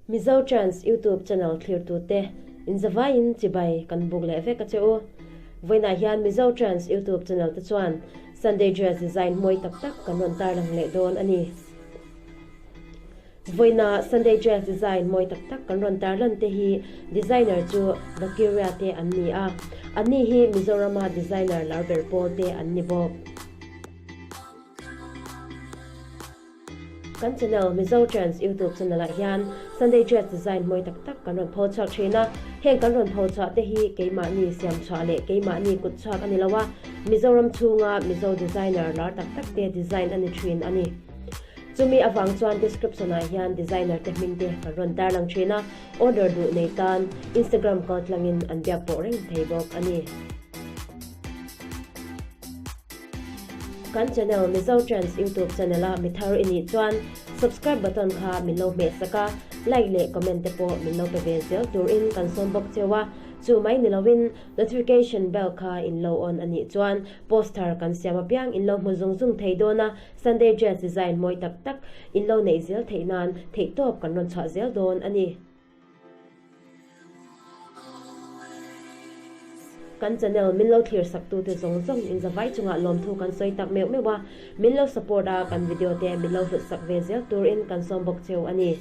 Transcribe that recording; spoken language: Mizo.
Mizo Trends YouTube channel thlirtute inzavaiin chibai kan buk leh vek a che u. Vawiinah hian Mizo Trends YouTube channel te chuan Sunday dress design mawi tak tak kan rawn tarlang leh dawn a ni. Vawiina Sunday dress design mawi tak tak kan rawn tarlan te hi designer chu Vakiria te an ni a, anni hi Mizorama designer lar ber pawl te an ni bawk. Kan channel Mizo Trends YouTube channel ah hian Sunday dress design mawi tak tak kan rawn pho chhuak thin a, heng kan rawn pho chhuah te hi keimahni siam chhuah leh keimahni kut chhuak a ni lo a, Mizoram chhunga Mizo designer lar tak tak te design a ni thin a ni. Chumi avang chuan description ah hian designer te hming te kan rawn tarlang thin a, order duh nei tan Instagram kal tlangin an biak pawh reng thei bawk a ni. Kan channel Mizo Trends YouTube channel a mi thar i nih chuan subscribe button kha min lo hmeh sak a, like leh comment te pawh min lo pe ve zel turin kan sawm bawk cheu a, chu mai ni lovin notification bell kha in lo on a nih chuan post thar kan siam apiang in lo hmu zung zung thei dawn a, Sunday dress design mawi tak tak in lo neih zel theih nan theihtawp kan rawn chhuah zel dawn a ni. Kan channel min lo thlir sak tute zawng zawng in zavai chungah lawmthu kan sawi tak meuh meuh a, min lo support a kan video te min lo hlut sak ve zel turin kan sawm bawk cheu a ni.